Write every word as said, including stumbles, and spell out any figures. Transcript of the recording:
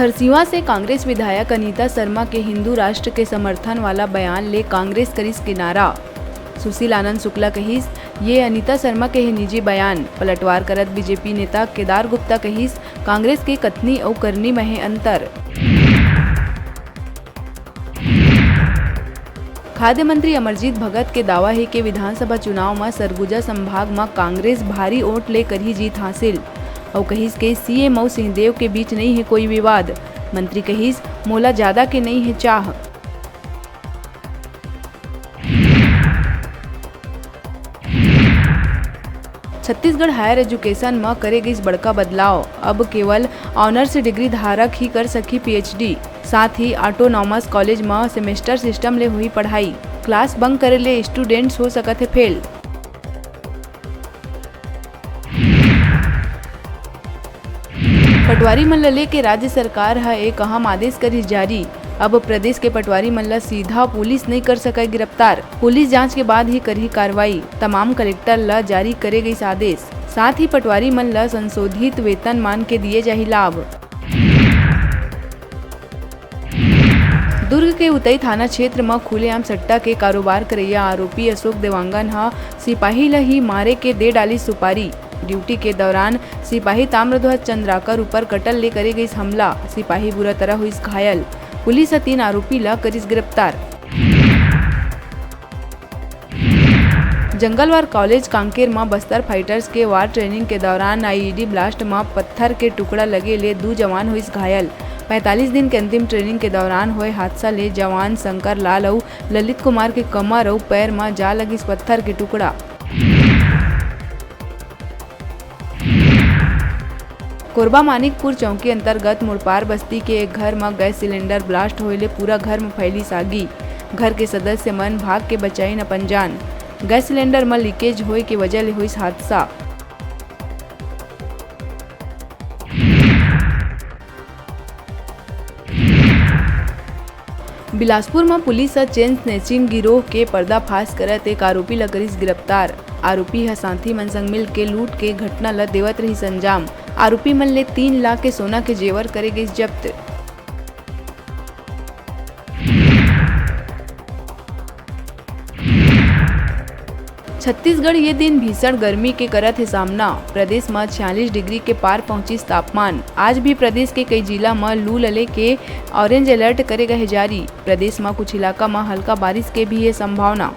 परसिवा से कांग्रेस विधायक अनिता शर्मा के हिंदू राष्ट्र के समर्थन वाला बयान ले कांग्रेस करिस किनारा। सुशील आनंद शुक्ला कहिस, "ये अनिता शर्मा के हे निजी बयान।" पलटवार करत बीजेपी नेता केदार गुप्ता कहिस, "कांग्रेस के कथनी अउ करनी म हे अंतर।" खाद्य मंत्री अमरजीत भगत के दावा हे कि विधानसभा चुनाव म सरगुजा संभाग म कांग्रेस भारी वोट ले करही जीत हासिल। अउ कहिस के सीएम अउ सिंहदेव के बीच नइ हे कोई विवाद। मंत्री कहिस, "मोला जादा के नइ हे चाह।" छत्तीसगढ़ हायर एजुकेशन म करे गइस बड़का बदलाव। अब केवल ऑनर्स डिग्री धारक ही कर सकही पीएचडी। साथ ही ऑटोनॉमस कॉलेज म सेमेस्टर सिस्टम ले होही पढ़ाई। क्लास बंक करे ले स्टूडेंट्स हो सकत हे फेल। पटवारी मन ल लेके राज्य सरकार ह एक अहम आदेश करिस जारी। अब प्रदेश के पटवारी मन ल सीधा पुलिस नइ कर सकय गिरफ्तार। पुलिस जांच के बाद ही करही कार्रवाई। तमाम कलेक्टर ल जारी करे गइस आदेश। साथ ही पटवारी मन ल संशोधित वेतनमान के दिए जाही लाभ। दुर्ग के उतई थाना क्षेत्र म खुलेआम सट्टा के कारोबार करइया आरोपी अशोक देवांगन ह सिपाही ल ही मारे के दे डालिस सुपारी। ड्यूटी के दौरान सिपाही ताम्रध्वज चंद्राकर ऊपर कटल ले करे गइस हमला। सिपाही बुरा तरह होइस घायल। पुलिस ह तीन आरोपी ल करिस गिरफ्तार। जंगलवार कॉलेज कांकेर म बस्तर फाइटर्स के वार ट्रेनिंग के दौरान आईईडी ब्लास्ट म पत्थर के टुकड़ा लगे ले दू जवान होइस घायल। पैंतालीस दिन के अंतिम ट्रेनिंग के दौरान होए हादसा ले जवान शंकर लाल अउ ललित कुमार के कमर अउ पैर म जा लगिस पत्थर के टुकड़ा। कोरबा मानिकपुर चौकी अंतर्गत मुड़पार बस्ती के एक घर म गैस सिलेंडर ब्लास्ट होए ले पूरा घर म फैलिस आगी। घर के सदस्य मन भाग के बचाइन अपन जान। गैस सिलेंडर म लीकेज होए के वजह ले होइस हादसा। बिलासपुर म पुलिस ह चेन स्नैचिंग गिरोह के पर्दाफाश करत एक आरोपी ल करिस गिरफ्तार। आरोपी ह साथी मन संग मिलके लूट के घटना ल देवत रहिस अंजाम। आरोपी मन ले तीन लाख के सोना के जेवर करे गइस जब्त। छत्तीसगढ़ ये दिन भीषण गर्मी के करत हे सामना। प्रदेश म छियालीस डिग्री के पार पहुंचिस तापमान। आज भी प्रदेश के कई जिला म लू लले के ऑरेंज अलर्ट करे गए हे जारी। प्रदेश म कुछ इलाका म हल्का बारिश के भी हे संभावना।